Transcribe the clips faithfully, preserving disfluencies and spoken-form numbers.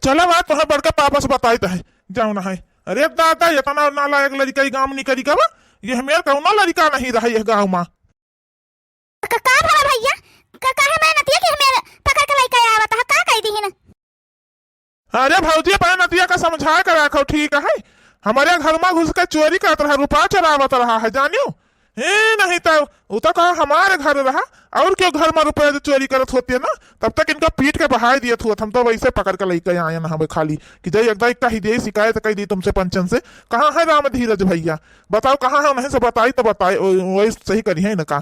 चला बा, तोहे बड़का पापा से बताइत है, जौन है। अरे दादा, एतना नालायक लड़िका ई गाँव में निकरि गवा, यह मेर कउनो लड़िका नहीं रहा यह गाँव में। क-, का भला भैया? क-, काहे मैं नतिया के हमें पकड़ के लइके आवत ह? का कहि दिहिन? अरे भौजी, अपने नतिया का समझा के राखो, ठीक है? हमरे घर में घुस के चोरी करत रहा, रुपया चोरावत रहा है, जानियो? ए, नहीं तो उ तो कहा हमारे घर रहा, और क्यों घर में रुपया जो चोरी करत होते ना, तब तक इनका पीट के बहाय दियत होत, हम तो वैसे पकड़ के लइके आए ना हमें खाली, कि जाई एक दाई कहि दे, शिकायत कहि दी तुमसे पंचन से। कहाँ है राम धीरज भैया? बताओ कहाँ है, उन्हें से बताई तो बताए, ओ-, वही सही करी है इनका।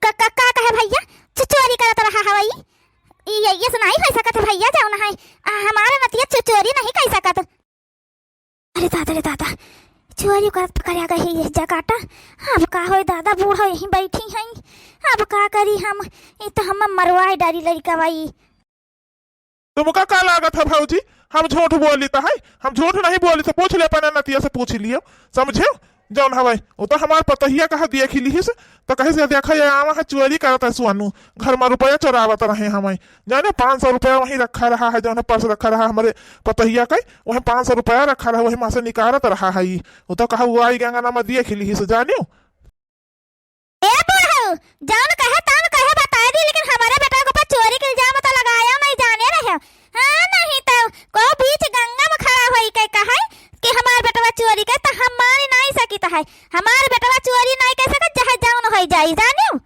क-, क-, का कहे भैया? चो-, चोरी करत रहा हवई? ये, ये से नहीं होइ सकत है भैया, जौन है, आ, हमारे नतिया चो-, चोरी नहीं कहि सकत। अरे दादा रे दादा, चोरी करत पकड़ा गए है ये जकाटा। अब का होई दादा, बूढ़ो यहीं बैठी हैं, अब का करी हम? ये तो हम मरवाए डारी लड़िका बाई। तुमका का लागत है भौजी, हम झूठ बोलित है? हम झूठ नहीं बोलित है, पूछ ले अपने नतिया से, पूछ लियो, समझे? जौन हवै, उ तो हमार पतोहिया कहा देखि लिहिस, तो कहिस, "देखा, ये आवा है, चोरी करत है सोनू, घर में रुपया चोरावत रहे हमें।" जाने, पाँच सौ रुपया वहीं रखा रहा है, जौन है पर्स रखा रहा हमरे पतोहिया का, वहीं पाँच सौ रुपया रखा रहा, वहीं में से निकारत रहा है ई। उ तो कहा, "वो आई गंगा नामा देखि लिहिस, जानियो।" ए बुढ़ऊ, जौन कहे तौन कहे बताए दी, लेकिन हमारे बेटा के ऊपर चोरी के इल्जाम तो लगाया नहीं जाने रहे। हाँ, नहीं तो को बीच गंगा में खड़ा होई के कहे कि हमार बेटवा चोरी के, तो हम मान नहीं सकित है। हमार बेटवा चोरी नहीं कर सकत, चाहे जौन होई जाई, जानियो।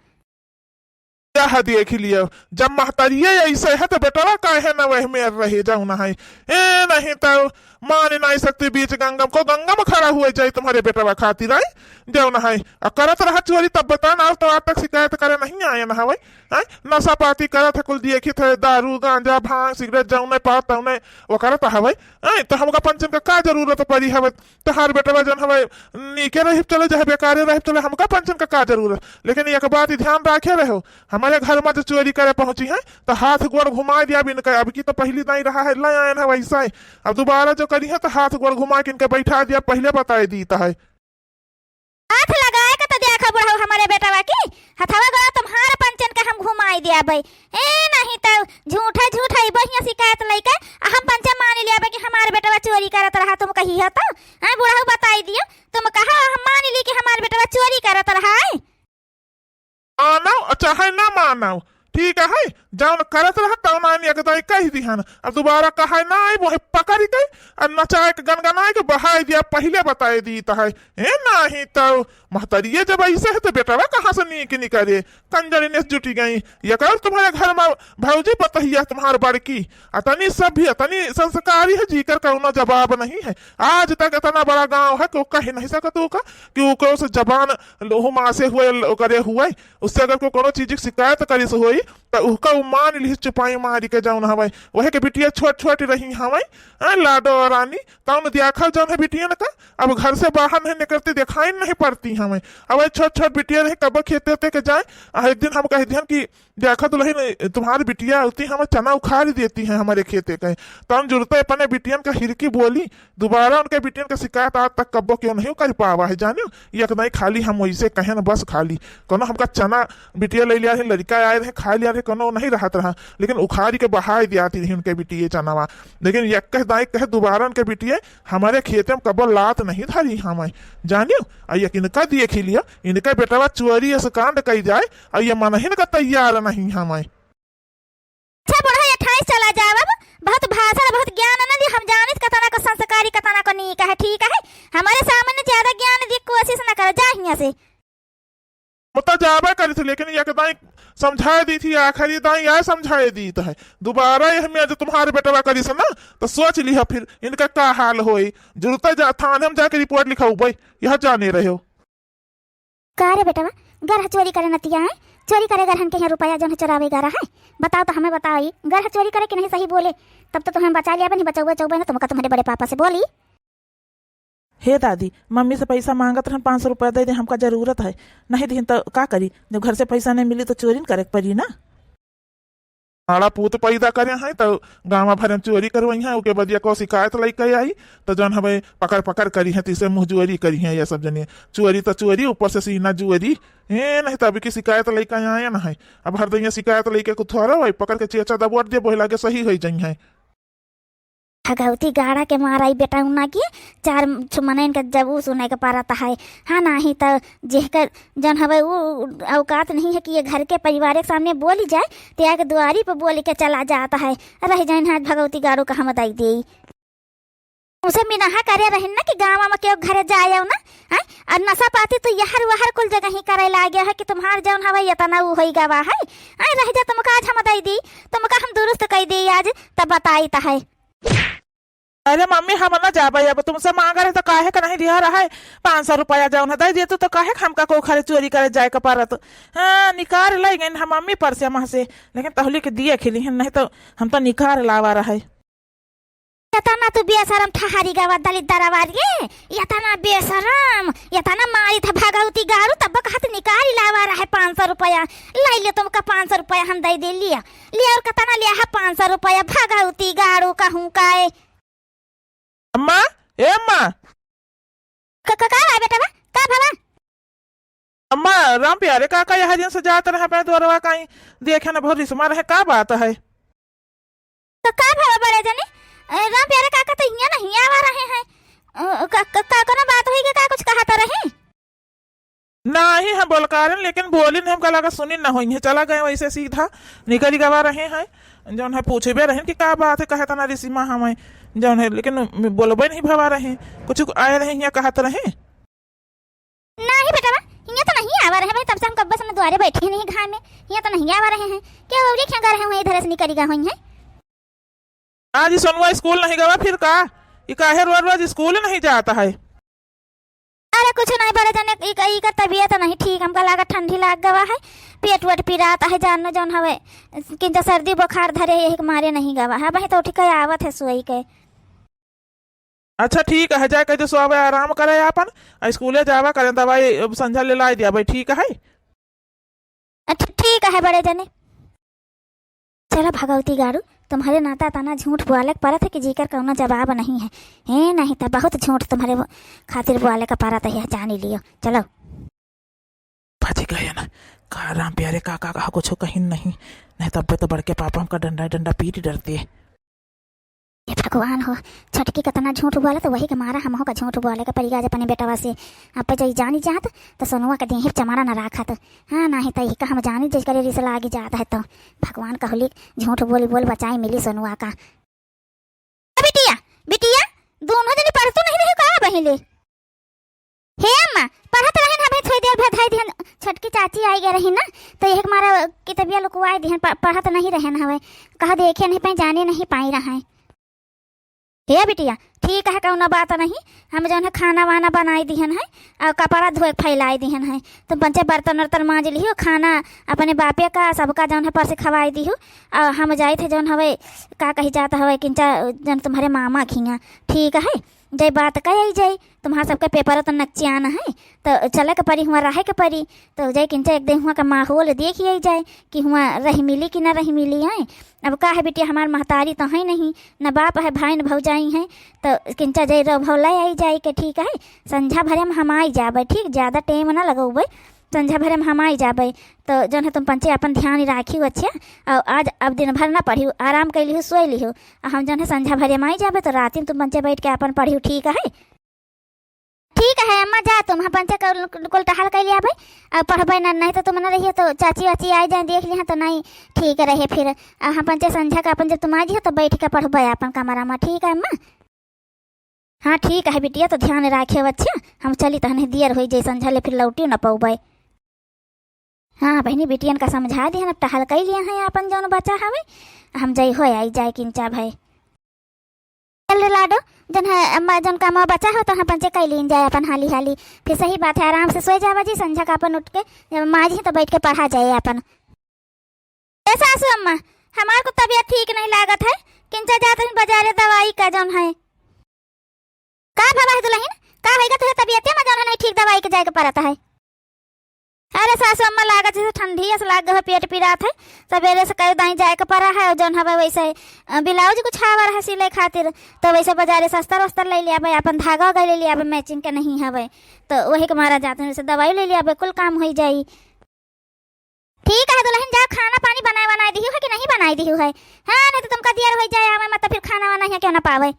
यह देख लियो, जब महतरिये ऐसे है तो बेटवा काहे न वह में रहे, जौन है। ए, नहीं तो मान नहीं सकती बीच गंगा में, को गंगा में खड़ा हुए जाई तुम्हारे बेटवा खातिर, आई जौन है। आ करत रहा चोरी, तब बता ना, तो आज तक शिकायत करे नहीं आए ना हवे। हैं? नशा पाती करत है, कुल देखित है, दारू, गांजा, भांग, सिगरेट, जौने पाओ तौने वो करत हवे। हैं? तो हमका पंचन का का जरूरत पड़ी हवे? तोहार बेटवा जौन हवे, नीके रही चले, चाहे बेकारे रही चले, हमका पंचन का का जरूरत? लेकिन एक बात ही ध्यान राखे रहो, हमारे घर में जो चोरी करे पहुंची है, तो हाथ गोड़ घुमा दिया इनका। अब की तो पहली दाई रहा है, ले आयन है वैसा ही। अब दोबारा जो करी है, तो हाथ गोड़ घुमा के इनके बैठा दिया, पहले बताए दी तो है। हाथ लगाए के तो देखो बुढ़ऊ हमारे बेटवा की, हथवा गोड़ा तुम्हारे पंचन के हम घुमाई दिया भाई। ए, नहीं तो झूठा झूठा ही बढ़िया शिकायत लेके आ हम पंचन मान लिया भाई कि हमारे बेटवा चोरी करत रहा, तुम कही है तो, हैं बुढ़ऊ बताई दियो, तुम कहा हम मान ली कि हमारे बेटवा चोरी करत रहा है। मानव चाहे ना मानव, ठीक है, जौन करत रहा तौन आइन एक दाई कह दिहन, अब दोबारा कहे ना आई, वही पकड़ के और नचाए के गनगनाए के बहाई दिया, पहले बताए दी तो है। ए, नहीं तो महतरिये जब ऐसे है तो बेटवा कहाँ से नीक निकले? कंजरी ने जुटी गई। ये कर तुम्हारे घर में भौजी पतहिया तुम्हार बड़की, अतनी सभ्य, अतनी संस्कारी है, जीकर कौनो जवाब नहीं है। आज तक इतना बड़ा गांव है कि वो कह नहीं सकत ओका कि ओकर से जबान हुमासे हुए, ओकरे हुए, उससे अगर कोई कोनो चीज की शिकायत करिस होई, त उहका उ मान लिहिस चुपाई मारी के जौन हवै। वहे के बिटिया छोट छोट रही हवै, हैं, लाडो रानी, तौन दियाखल जौन है बिटियन का, अब घर से बाहर नहीं निकलती, दिखाई नहीं पड़ती हवै। अब वही छोट छोट बिटिया रही, कब खेते ते के जाए, आ एक दिन हम कह दिहन कि देखा दुल्हन, तुम्हारी बिटिया होती हमें चना उखाड़ देती है हमारे खेते का। तो हम जुड़ते अपने बिटियन का हिरकी बोली, दोबारा उनके बिटियन का शिकायत आज तक कब्बो क्यों नहीं कर पावा है, जानियो? ये एक दाई खाली हम वैसे कहें न, बस खाली कोनो हमका चना बिटिया ले लिया है, लड़का आए रहे, खा लिया रहे, कोनो नहीं रहत रहा, लेकिन उखाड़ी के बहाए दिया थी उनके बिटिये चनावा। लेकिन एक कह दाई कहे दोबारा उनके बिटिये हमारे खेते में कब्बो लात नहीं धरी हमें, जानियो? आ ये इनका देखी लिया, इनका बेटवा चोरी ऐसे कांड कही जाए, आ ये मनहिन का तैयार नहीं हमें। अच्छा बुढ़ा, ये ठाई चला जाओ अब, बहुत भाषण, बहुत ज्ञान न दी, हम जानित कतना को संस्कारी, कतना को नीक है, ठीक है? हमारे सामने ज्यादा ज्ञान दी कोशिश न कर, जा हियां से। हम तो जाबे करी थी, लेकिन एक दाई समझाए दी थी, आखिरी दाई आए समझाए दी तो है। दोबारा ये हमें जो तुम्हारे बेटवा करी से ना, तो सोच लिहा फिर इनका का हाल होई। जरूरत है जा, थाने में जाके रिपोर्ट लिखाऊ भाई, यह जाने रहे हो। का रे बेटवा, गरह चोरी करे नतिया है? चोरी करे गरहन के यहाँ रुपया जौन है चोरावे गरह है? बताओ तो हमें बताओ, ई गरह चोरी करे कि नहीं सही बोले? तब तो तुम्हें बचा लिया, नहीं बचौबे चौबे ना तुमका तुम्हारे बड़े पापा से बोली। हे दादी, मम्मी से पैसा मांगत रहन, पाँच सौ रुपया दे दे, हमका जरूरत है। नहीं दिन तो का करी, जब घर से पैसा नहीं मिली तो चोरी न करे के पड़ी ना। आड़ा पूत पैदा करे हैं तो गाँव भर में चोरी करवाई हैं, ओके बदिया को शिकायत लेके आई तो जौन हमें पकड़ पकड़ करी हैं, तीसरे मुँह जुआरी करी हैं ये सब जने। चोरी तो चोरी, ऊपर से सीना जुआरी। ए, नहीं तो अभी की शिकायत लेके आए ना है। अब हर दिन ये शिकायत लेके कुछ थोड़ा भाई पकड़ के चेचा दबोट दे, बोहे लागे सही हो जाई हैं। भगौती गाड़ा के मारा ई बेटौना के चार ठो मनइन के जब ऊ सुने के परत है। हाँ, नाहीं त जेहकर जौन हवे ऊ औकात नहीं है कि ये घर के परिवार के सामने बोली जाए, ते आके दुआरी पे बोली के चला जात है। रह जाइन, आज भगौती गाड़ू का हम दई देई। उसे मिनहा करे रहिन ना कि गाँव में केहू घरे जाए ना, हैं? और नशा पाती तो यहर वहर कुल जगह ही करे लागे है कि तुम्हार जौन हवे इतना ऊ होई गवा है। हैं, रह जा, तुमका आज हम दई दी, तुमका हम दुरुस्त कई दी आज, तब बताई त है। अरे मम्मी, हम न जाबे, अब तुमसे मांगा रहे तो काहे का नहीं दिया रहा है? पाँच सौ रुपया जौन है दे दिए तू, तो काहे का हमका को खरे चोरी करे जाए का परत? हाँ, निकाल ले गए हम मम्मी पर से, मह से, लेकिन तहुली के दिए खिली हैं, नहीं तो हम तो निकाल लावा रहे। यतना तू बेशरम ठहरी गवा दलित दरबार रे, यतना बेशरम, यतना मारी था भगौती गाड़ू, तब कहत निकाल लावा रहे पाँच सौ रुपया। लाई ले तुमका पाँच सौ रुपया हम दे दे लिया, लिया और कतना लिया है पाँच सौ रुपया भगौती गाड़ू कहूँ का है। अम्मा, ए अम्मा। क-, क-, का बा बेटवा? का भवा? अम्मा, राम प्यारे काका यह दिन से जात रहे अपने द्वारवा कहीं देखे न बहुत रिसमा रहे, का बात है? क-, का भवा बड़े जने? ए, राम प्यारे काका तो हियाँ नहीं आवा रहे हैं। अ, क-, क-, का कोनो बात हुई कि का कुछ कहा तो रहे? नाही हम बोलकारेन, लेकिन बोलिन हमका लगा सुनिन न होइहैं। चला गए वैसे सीधा निकल गवा रहे हैं। जौन है पूछबे रहेन कि का बात है, कहे तना रिसिमा हमें जौन है, लेकिन बोलबे नहीं भवा रहे। कुछ आए रहे हियाँ कहत रहे। नाही बेटवा, हियाँ तो नहीं आवा रहे भाई, तब से हम कब्बे से न द्वारे बैठे नहीं घाम में, हियाँ तो नहीं आवा रहे हैं। क्या औरी क्या गा रहे हुए इधर से निकल गए हुई हैं? आज ही सोनुआ स्कूल नहीं गवा फिर का? ई काहे रोज रोज स्कूल नहीं जाता है? अरे कुछ नहीं बड़े जने, ई, ई का तबीयत नहीं ठीक, हमका लागत ठंडी लाग गवा है, पेट वेट पिरात है, जान न जौन हवे, किंचा सर्दी बुखार धरे है, यही के मारे नहीं गवा है, वही तो उठ के आवत है सोई के। अच्छा ठीक है, जाए कह दे सोवे आराम करे आपन, आ स्कूले जावा करे, दवाई अब संझा ले लाई दिया भाई, ठीक है। अच्छा, ठीक है बड़े जने। चला भगवती गाड़ू, तुम्हरे नाता तना झूठ बोले के परत है कि जेकर कौनो जवाब नहीं है। हे, नहीं त बहुत झूठ तुम्हरे खातिर बोले के परत है, जानी लियो। चलो। फंसी गए ना, का राम प्यारे काका का कुछ कहीं नहीं, नहीं तब तो बड़के पापा हमका डंडा डंडा पीट डरते। हे भगवान हो, छोटकी कतना झूठ बोलत, वही के मारा हमहू का झूठ बोले के पड़ी आज अपने बेटवा से। अब जई जानी जात, त सोनुआ के देही चमारा न राखत। हाँ, नाही त इही का हम जानी, जेकरे रिस लागी जात है तो। भगवान कहली, झूठ बोली बोल बचाई मिली सोनुआ का। ए बिटिया, बिटिया, दोनों जनी पढ़तू नहीं रही का बहिले? हे अम्मा, पढ़त रहेन हवे, थोड़ी देर भर धई दिहन, छोटकी चाची आई गए रही ना, तो यही के मारा किताबिया लुकवाई दिहन, प-, पढ़त नहीं रहेन हवे, कहा देखे नहीं पाई, जाने नहीं पाई रहा है। हे बिटिया, ठीक है, कौनो बात नहीं, हम जौन है खाना वाना बनाई दिहन है और कपड़ा धोए के फैलाई दिहन है, तुम पंचे बर्तन वर्तन मांज लिहो, खाना अपने बापे का सबका जौन है परसे खवाई दिहो, और हम जाइत है जौन हवे, का कही जात हवे, किंचा जौन तुम्हरे मामा खिया, ठीक है। जय बात कही जाई, तुम्हार सबके पेपर तो नकचियान है, तो चले के परी, हुआँ रहे के परी। तो जय किंचा एक दिन हुआँ का माहौल देखि आई जाए कि हुआँ रही मिली कि ना रही मिली है। अब का है बिटिया, हमार महतारी तो है नहीं, न बाप है, भाई न भौजाई है, तो किंचा जय रहो भौ ले आई जाए के, ठीक है। संझा भरे में हम आई जाबे, ठीक, ज्यादा टेम ना लगौबे। संझा भरे में हम आई जाबे, तो जौन है तुम पंचे अपन ध्यान राखियो, अच्छा, और आज अब दिन भर ना पढ़ियो, आराम कर लिहो, सोए लिहो, और हम जौन है संझा भरे में आई जाबे, तो रात में तुम पंचे बैठ के अपन पढ़ियो, ठीक है? ठीक है अम्मा, जा तुम, हम पंचे कुल, कुल टहल कर लिया भाई, और पढ़बे ना, नहीं तो तुम ना रहिए तो चाची वाची आ जाए, देख लिया तो नहीं ठीक रहे फिर, और हम पंचे संझा का अपन जब तुम आ जियो तो बैठ के पढ़बे अपन कमरा में, ठीक है अम्मा? हाँ, ठीक है बिटिया, तो ध्यान राखे बच्चे, हम चली तहने दियर होई जाई, संझा ले फिर लौटियो न पौबे। हाँ बहिनी, बिटियन का समझा दिहन, अब टहल कई लिया है अपन जौन बचा हवे, हम जाई हो आई जाए किंचा भाई। चल रे लाडो, जौन है अम्मा, जौन काम बचा हो तो हम पंचे कई लीन जाए अपन हाली हाली। फिर सही बात है, आराम से सोए जावा जी, संझा का अपन उठ के जब माँ जी तो बैठ के पढ़ा जाए अपन। ए सासू अम्मा, हमार को तबीयत ठीक नहीं लागत है, किंचा जात हन बाजारे दवाई का जौन है। का भवा है दुलहिन, का होइगा तुहे तबीयते में जौन है नहीं ठीक, दवाई के जाए के परत है? अरे सासू अम्मा, लागत जैसे ठंडी अस लाग गए, पेट पिरात है, सवेरे से कई दाई जाए के परा है, और जौन हवे वैसे, अ, ब्लाउज कुछ आवर है सिले खातिर, तो वैसे बाजारे से अस्तर वस्तर ले लिया भाई, अपन धागा वागा ले लिया भाई, मैचिंग के नहीं हवे, तो वही के मारा जात हन, वैसे दवाई ले लिया भाई, कुल काम होई जाई। ठीक है दुलहिन, जाओ खाना पानी बनाए बनाए दिहु है कि नहीं बनाए दिहु है? हाँ, नहीं तो तुमका दियर होइ जाए आवे, मत फिर खाना वाना हियाँ केहू ना पावे।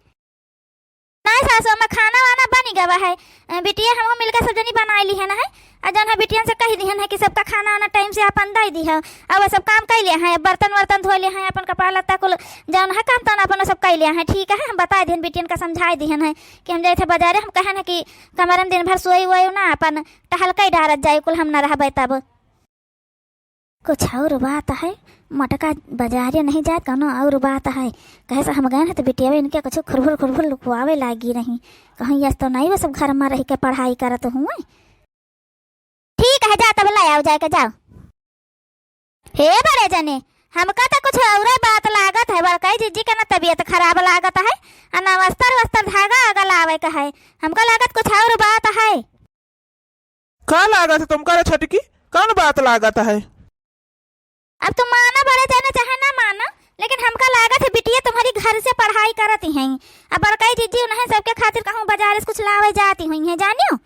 नहीं सासु अम्मा, खाना वाना बनि गवा है। अ, बिटिया हमहू मिलके सब जनी बनाए लिहन है। अ जौन है बिटियन से कहि दिहन है कि सबका खाना वाना time से आपन दइ दिहउ। अ उ सब काम कइ लिया है, बर्तन वर्तन धोइ लिया है, आपन कपड़ा लत्ता कुल जौन है काम तौन आपन उ सब कइ लिया है। ठीक है, हम बताइ दिहन, बिटियन का समझाइ दिहन है कि हम जाइत है बजारे, हम कहन है कि कमरन दिन भर सोई वोई ना, आपन टहल कइ डारत जाई, कुल हम ना रहबै तब। कुछ और बात है, मोटका बजारे नहीं जात, कौनो और बात है। कहे से हम गए हैं तो बिटिया इनके कुछ खुरभुर खुरभुर लुकवावे लागी रही। कहूँ यस तो नहीं, वो सब घर में रह के पढ़ाई करत हुए। ठीक है, जा तब ले आओ जाए के, जाओ। हे बड़े जने, हमका तो कुछ औरे बात लागत है, बड़काई जिज्जी के ना तबीयत खराब लागत है, आ ना अस्तर वस्तर धागा आगा लावे के है, हमका लागत कुछ और बात है। का लागत है तुमका रे छोटकी? कौन बात लागत है? अब तुम माना बड़े जने चाहे ना माना, लेकिन हमका लागत है बिटिया तुम्हारी घर से पढ़ाई करत ही हैं। अब बड़काई जिज्जी उन्हें सबके खातिर कहूँ बजारे से कुछ लावे जाती हुई हैं, जानियो।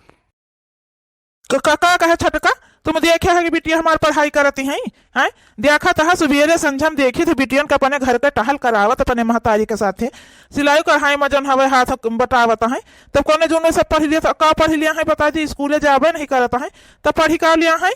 क-, का, का कहे छोटका? तुम देखे है कि बिटिया हमार पढ़ाई करत ही हैं? हैं? देखत ह, सुबेरे संझा में देखित ह बिटियन के अपने घर के टहल करावत अपने महतारी के साथे। सिलाई कढ़ाई में जौन हवे हाथ बटावत हैं। तब कौने जौन सब पढ़ि लिया, त का पढ़ि लिया है बता दी, स्कूले जाबे नहीं करत हैं, तब पढ़ि का लिया है?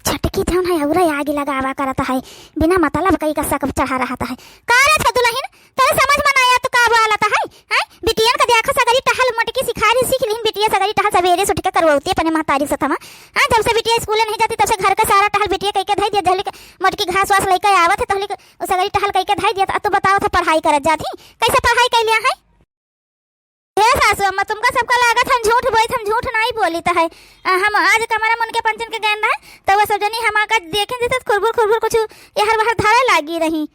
छोटकी जौन है औरे आगी लगावा करत है, बिना मतलब कई का शक चढ़ा रहत है। का रे छ दुलहिन, तोरे समझ में ना आया तो का बोलत है? हैं? बिटियन का देखा सगरी टहल मोटकी सिखारी सीख लिहिन, बिटिया सगरी टहल सबेरे से उठ के करवौती अपने महतारी से थमा। हाँ, जब से बिटिया स्कूले नहीं जाती तब से घर का सारा टहल बिटिया कई के धई दिया, जहली के मोटकी घास वास लेके आवत है तहली के उ सगरी टहल कई के धई दिया। त तू बताओ था पढ़ाई करत जाती, कैसे पढ़ाई कइ लिया है? हे सासू अम्मा, तुमका सबका लागत हम झूठ बोलित, हम झूठ नाहीं बोलित है। अ, हम आज कमरा में उनके पंचन के गएन रहे, त वो सब जनी हमार का देखेन जैसे खुरबुर खुरबुर कुछ एहर बहर धरे लागी रही।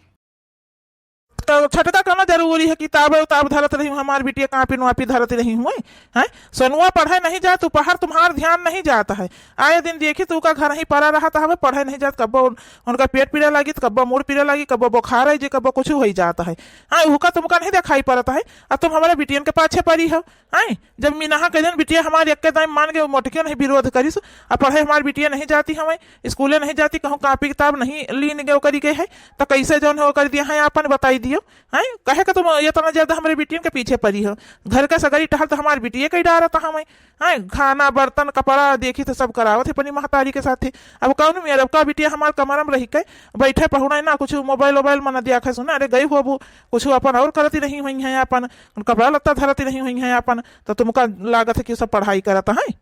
तो छोटका कहना जरूरी है, किताबे उताब धरत रही हूँ, हमार बिटिया कापी नुआपी धरत रही हुए, हैं? सोनुआ पढ़े नहीं जात, उपहर तुम्हार ध्यान नहीं जात है। आए दिन देखी तू का घर ही पड़ा रहत हवे, पढ़े नहीं जात, कब्बो उन-, उनका पेट पीड़े लागी, त कब्बो मुड़ पीड़े लागी, कब्बो बुखार है जे, कब्बो कुछ होइ जात है। हाँ, उका तुमका नहीं देखाई पड़त है, अब तुम हमारे बिटियन के पाछे पड़ी हो। हैं? जब मीनहा के दिन बिटिया हमार एक्के दाई मान के मोटकियो नहीं विरोध करिस, अब पढ़े हमार बिटिया नहीं जाती हमें, स्कूले नहीं जाती, कहूँ कापी किताब नहीं लीन गए करी गए है, तो कैसे जौन हो कर दिया है आपन बताई दियो। हैं? कहे के तुम इतना ज्यादा हमरे बिटियन के पीछे पड़ी हो? घर का सगरी टहल तो हमार बिटिये के डारत हमें। हैं? खाना, बर्तन, कपड़ा देखी तो सब करावत है अपनी महतारी के साथे। अब कौन मेर, अब का बिटिया हमार कमरा में रही के बैठे पहुड़े ना, कुछ मोबाइल वोबाइल मना दिया खे सुना, अरे गई होबू, कुछ अपन और करती रही हुई हैं, अपन कपड़ा लत्ता धरती रही हुई हैं अपन, तो तुमका लागत है कि सब पढ़ाई करत हैं।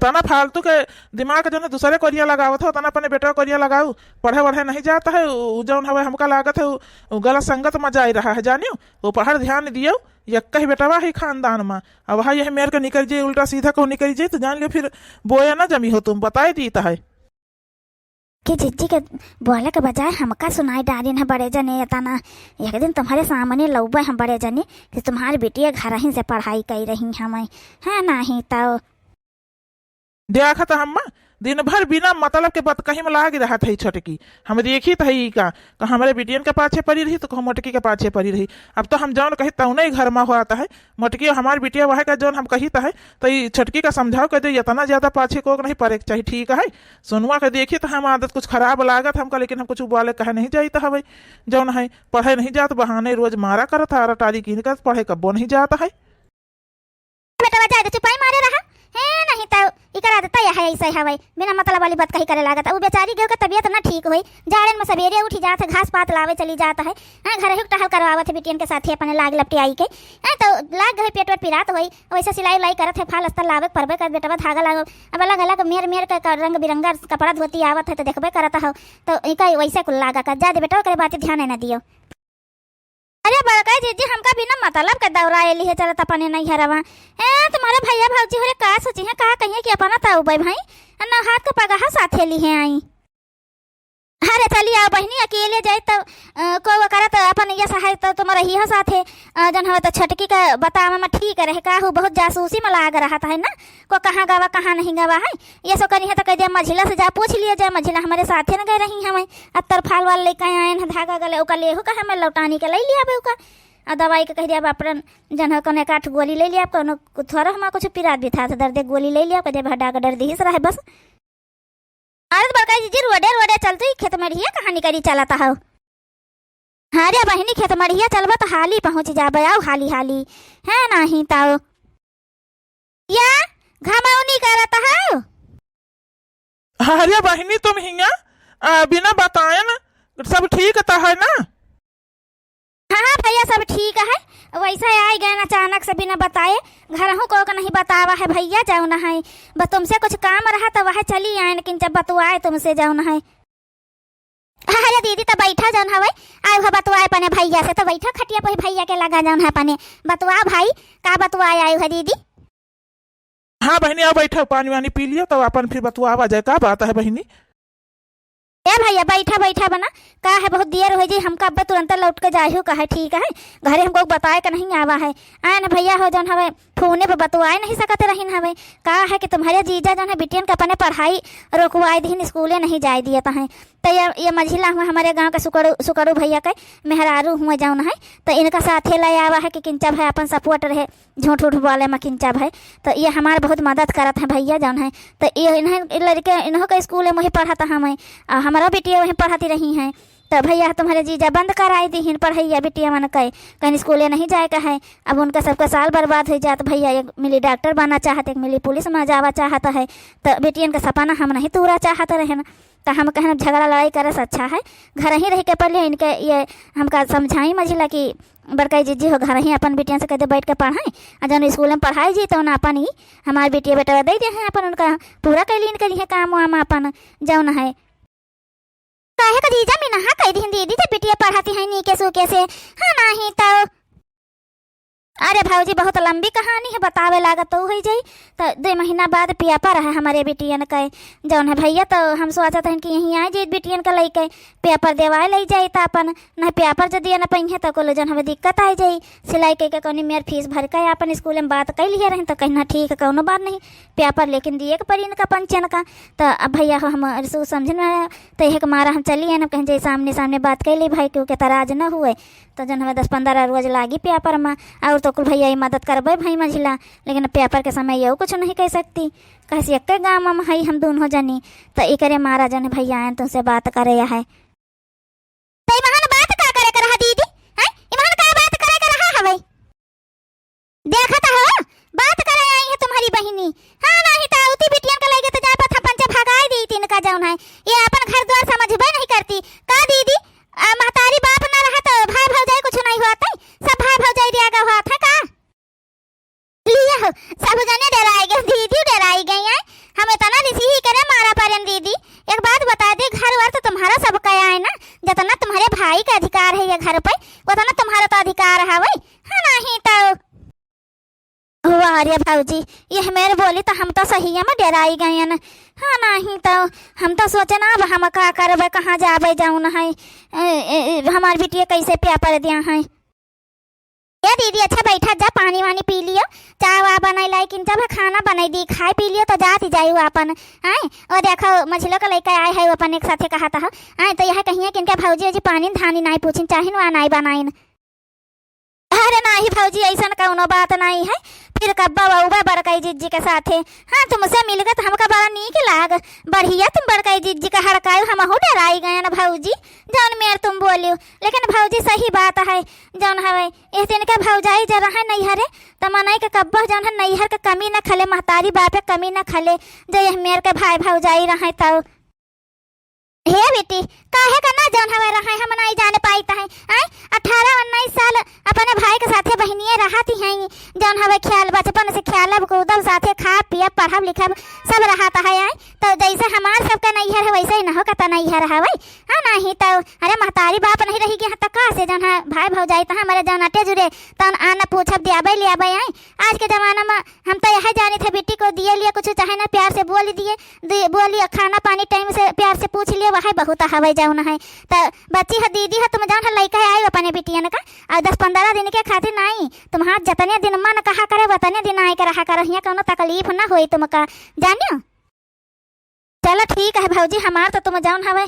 तना फालतू के दिमाग जौन है दूसरे कोरिया लगावत हो, तना अपने बेटा कोरिया लगाऊ। पढ़े वढ़े नहीं जाता है, उ, उ जौन हवे हमका लागत है, उ, उ गलत संगत में जाए रहा है, जानियो। वो पढ़े ध्यान दियो, यक्का ही बेटवा है खानदान में। अब वहाँ यह मेर के निकल जाए, उल्टा सीधा को निकल जाए, तो जान लियो फिर बोया ना जमी हो तुम, बताए दीत है। कि जिज्जी के बोले के बजाय हमका सुनाई डारिन है बड़े जने, एतना एक दिन तुम्हारे सामने लौबे हम बड़े जने कि तुम्हारी बिटिया घर ही से पढ़ाई कई रही हमें, है नहीं तो। देखत हम्मा, दिन भर बिना मतलब के बतकही में लाग रहत है छोटकी। हम देखित है ई का, तो हमरे बिटियन के पाछे पड़ी रही, तो कहूँ मोटकी के पाछे पड़ी रही। अब तो हम जौन कही तौने ही घर में होत है। मोटकी हमार बिटिया वह का जौन हम कहित है, तो ई छोटकी का समझाओ के दे, इतना ज्यादा पाछे को नहीं पड़े के चाहिए, ठीक है। सोनुआ के देखित हम आदत कुछ खराब लागत हमका, लेकिन हम कुछ बोले कहे नहीं जाइत हवे। जौन है पढ़े नहीं जात, बहाने रोज मारा करत है, आरा टारी कीन कर पढ़े कब्बो नहीं जात है। बेटवा जाए दे, चुपाई मारे रहा। हे, नहीं तो इकर आदत यह है, ऐसे हवे, बिना मतलब वाली बात कही करे लागत। अब बेचारी गेहूं के तबियत ना ठीक होई, जाड़न में सवेरे उठी जात है, घास पात लावे चली जात है। हैं, घर ही टहल करवावत है बिटियन के साथे अपने लाग लपटियाई के। हैं, तो लाग गए पेट वेट पिरात होई, वैसे सिलाई उलाई करत है, फाल अस्तर लावे के परबे कर बेटवा, धागा लागो। अब अलग अलग मेर मेर के क-, रंग बिरंगा कपड़ा धोती आवत है, तो देखबे करत हो, तो इका वैसे कुल लागा कर। जा दे बेटवा, ओकरे बात ध्यान न दियो। अरे बड़का जीजी, हमका बिना मतलब के दौड़ा एली है चलत अपने नैहरवा। ए, तुम्हारे भैया भौजी होरे का सोची है, का कहिए कि अपना ताऊ बे भाई, आ नौहात के पगहा साथे ली है आई। अरे चली आओ बहिनी, अकेले जाए तो, अ, को वो करत अपन ये सहाय तो तुम रही हो साथे, अ, जन हो तो छोटकी के बतावे में ठीक रहे, का हु बहुत जासूसी में लाग रहत है ना, को कहाँ गवा, कहाँ नहीं गवा है। ये सो करी है तो कह दिया मझिला से जा पूछ लिया जाए, मझिला हमारे साथे न गए रही हमें, अत्तर फाल वाल लेके आए हैं, धागा गले, ओका लेहू का हमें लौटानी के ले लिया बे ओका। आ दवाई के कह दिया, "बापरन, जन हो कोनो एक आठ गोली ले लिया, कोनो थोड़ा हमार कुछ पिरात भी था, तो दर्द गोली ले लिया, कह दिया, भड्डा के डर दिहिस रहे बस।" अरे त बड़का जिज्जी, रोडे रोडे चलतू, ई खेत मड़िया कहाँ निकरी चलत हौ? अरे बहिनी, खेत मड़िया चलबा त हाली पहुँच जाबे, आउ हाली हाली, है नाहीं तउ। या घमौनी करत हौ? अरे बहिनी, तुम हियाँ, आ, बिना बताए न, सब ठीक त है ना? हाँ, हाँ भइया, सब ठीक है। वैसे आइ गएन अचानक से बिना बताए, घरहूँ कोक नहीं बतावा है भइया, जउन है। बस तुमसे कुछ काम रहा त वह चली आएन, लेकिन जब बतुआए तुमसे जउन है। अरे दीदी, त बैठा जउन हवै, आयु है बतुआए अपने भइया से, त बैठा खटिया पर भइया के लगा जउन है अपने। बतुआ भाई, का बतुआए आयु है दीदी? हाँ बहिनी, आउ बैठा, पानी वानी पी लियो, तब अपन फिर बतुआवा जाए। का बात है बहिनी? ए भइया, बैठा, बैठा बना। का है, बहुत देर होइ जाई, हमका अब्बे तुरंत लौट के जाहू का है, ठीक है? घरे हमको बताए के नहीं आवा है। आएन भइया हो जउन हवै, फोने पे बतुआए नहीं सकत रहिन हवै। का है कि तुम्हरे जीजा जउन है बिटियन के अपने पढ़ाई रोकवाए दिहिन, स्कूले नहीं जाए दियत हैं। त ये, ये मझिला हुआ हमरे गाँव के सुकड़ू, सुकड़ू भइया के मेहरारू हुआ जउन है, त इनका साथे लै आवा है कि किंचा भाई अपन support रहे। झूठ उठ बोले मा किंचा भाई। त ये हमार बहुत मदद करत हैं भइया जउन है। त ये इन्हें लड़के, इन्हों के स्कूल में वही पढ़त हमें, अउ हमरो बिटिया वहीं पढ़त रही हैं। त भइया तुम्हरे जीजा बंद कराई दिहिन पढ़इया बिटिया मन के, कहीं स्कूले नहीं जाए का है। अब उनका सबका साल बर्बाद होइ जात भइया, एक मिली डॉक्टर बना चाहत, एक मिली पुलिस में जावा चाहत है। त बिटियन का सपना हम नहीं तूरा चाहत रहेन। त हम कहन झगड़ा लड़ाई करे से अच्छा है घर ही रह के पढ़ लिया। इनके ये हमका समझाई मझिला कि बड़काई जिज्जी हो, घर ही अपन बिटियन से कह दे बैठ के पढ़ाई, आ जउन स्कूल में पढ़ाई जी, तउन अपन ही हमार बिटिया बेटवा दे दे हैं, अपन उनका पूरा कैली इनके लिए काम वाम अपन जउन है। काहे का जीजा मिनहा कह दिहिन दीदी, जब बिटिया पढ़ती है नीके सूके से, हाँ नाहीं तउ। अरे भौजी, बहुत लंबी कहानी है, बतावे लागत तो होइ जाई। त दो महीना बाद पेपर है हमरे बिटियन के, जउन है भइया, त हम सोचत हन कि यहीं आइ जाई बिटियन के लइके, पेपर देवाए लइ जाई, त अपन नहीं पेपर जदि न पइहें त कुल जउन हमें दिक्कत आइ जाई। सिलाई के, के कौनी मेर फीस भर के अपन स्कूल में बात कइ लिहे रहिन, त कहिन ठीक है, कउनो बात नहीं, पेपर लेकिन दिए के पड़ी इनका पंचन का। त अब भइया हो हम रसू समझन में, त यह के मारा हम चली आएन, हम कहें जे सामने सामने बात कइ ली भाई, क्योंकि तराज न हुए। त जउन हमें दस पन्द्रह रोज लागी पेपर में, अउर तो कुल भइया ये मदद करबे भाई मझिला, लेकिन पेपर के समय यहू कुछ नहीं कह सकती, कहे से एक्के गाँव में हई हम दूनों जनी, त एकरे मारा जउन भइया आएन तुमसे बात करे है। त इमहन बात का करे के रहा दीदी? हैं? इमहन का बात करे के रहा हवे? देखत हो, बात करे आई है तुम्हरी बहिनी। हाँ, नाहीं त उती बिटियन के लइके त जाए पथा पंचे भगाई दी तीन का जउन है। ये अपन घर द्वार समझबे नहीं करती। का दीदी, आ, महतारी बाप ना रहा त भाई भौजाई कुछ नहीं होत है? सब भाई भौजाई दिया गया होत है का? लिया हो, सब जने डेराइ गए, दीदी डेराइ गई है। हम इतना रिसी ही करे मारा परेन दीदी। एक बात बता दी, घर वर त तुम्हरा सबका है ना, जतना तुम्हरे भाई का अधिकार है ये घर पे, उतना तुम्हरा तो अधिकार हवे, है नाहीं तउ। वाह रे भौजी, यह मेर बोली त हम त सहिया में डेराइ गएन। हाँ नाहीं तउ हम त सोचेन अब हम का करबे, कहाँ जाबे जउन है, ए, ए, ए, हमार बिटिया कैसे पेपर दिया है। ए दीदी, अच्छा बैठा जा, पानी वानी पी लियो, चाय वाय बनाई लाई, किन जब खाना बनाई दी, खाए पी लियो त जात ही जाई वो अपन। हैं, वो देखो मझिलो के लइके आए है, वो अपन एक साथे कहत हो। हैं, त यह कहिए कि इनके भौजी उजी पानी धानी नाहीं पूछिन, चाहिन वा नाहीं बनाइन। अरे नाहीं भौजी, अइसन कउनो बात नाहीं है, फिर कब्बा वउबा बड़काई जिज्जी के साथे। हाँ, तुमसे मिल गए त हमका बड़ा नीक लाग। बढ़िया तुम बड़काई जिज्जी का हड़कायु, हमहू डेराइ गएन भौजी, जउन मेर तुम बोलियो। लेकिन भौजी सही बात है, जउन हवे, एह दिन के भौजाई जे रहे नैहरे, त मनई के कब्बो जउन है नैहर के कमी न खले, महतारी बाप के कमी न खले, जे यह मेर के भाई भौजाई रहे तउ। हे बेटी, काहे का ना जउन हवे रहे, हम नाहीं जाने पाइत है। आय, अठारह उन्नीस साल अपने भाई के साथे बहिनिये रहत ही हैं, जउन हवे ख्याल बचपन से ख्यालब कूदब साथे खाब पियब पढ़ब लिखब सब रहत है। आय, त जइसे हमार सबके नैहर है वइसे ही न हो कत नैहर हवे। हाँ, नाहीं तउ, अरे महतारी बाप नहीं रही के यहाँ तक का से जउन है भाई भौजाई तहाँ मरे जउन अटे जुरे तउन आन पूछब दियाबे लियाबे। आय, आज के जमाना में हम त यह जानित है बेटी को दिए लिए कुछ चाहे ना प्यार से बोल दिए, दे, बोलिए, खाना पानी टाइम से प्यार से पूछ लियो, वह बहुत हवे जउन है। त बच्ची ह, दीदी ह, तुम जउन है लइके आए अपने बिटियन का, अउर दस पन्द्रह दिन के खातिर नाहीं, तुम्हार जतने दिन मन कहा करे, वतने दिन आए के रहा करो, हियाँ कउनो तकलीफ ना होई तुमका, जानियो। चला ठीक है भौजी, हमार तो तुम जौन हवे,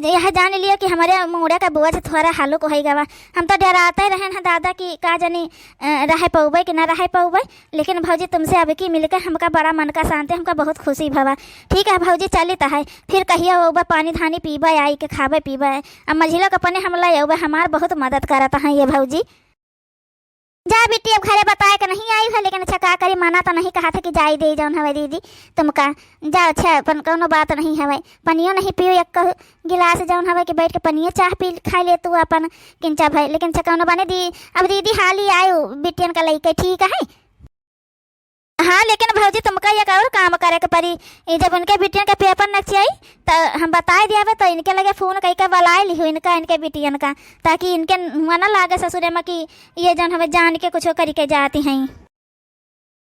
यह जान लियो कि हमरे मूड़े का बोझ थोड़ा हलुक होइ गवा। हम तो डराते रहेन है दादा कि का जानी, अ, रहे पउबे कि ना रहे पउबे, लेकिन भौजी तुमसे अब की मिलके हमका बड़ा मन का शांति, हमका बहुत खुशी भवा। ठीक है भौजी, चलित है, फिर कहियो अउबे पानी धानी पीबे, आई के खाबे पीबे। अब मझिलो के अपने हम ले अउबे, हमार बहुत मदद करत है ये भौजी। जा बिट्टी, अब घरे बताए के नहीं आई है, लेकिन अच्छा का करी, मना तो नहीं कहा था कि जाई दे जौन हवे दीदी तुमका। जा अच्छा, अपन कौनो बात नहीं हवे, पनियो नहीं पियो एक गिलास जौन हवे कि बैठ के पनियो चाह पी खा ले तू अपन किंचा भई, लेकिन अच्छा कौनो बाने दी, अब दीदी हाली आयो बिटियन का लइके, ठीक है। हाँ, लेकिन भौजी तुमका एक और काम करे के पड़ी, ई जब उनके बिटियन के पेपर नक्सियाई तो हम बताए दियावे, तो इनके लगे फोन कइके बुलाए लिहो इनका, इनके बिटियन का, ताकि इनके मना लागे ससुरे में कि ये जौन हमें जान के कुछ करी के जाती हैं।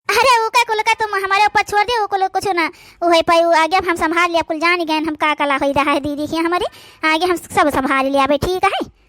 अरे ऊ का कुल का तुम हमारे ऊपर छोड़ दे, ऊ कुल कुछ ना, ऊ है पाई, ऊ आगे अब हम संभाल लिया, कुल जान गए हम का कला होई रहा है दीदी के हमारे, आगे हम सब संभाल लिया भाई, ठीक है।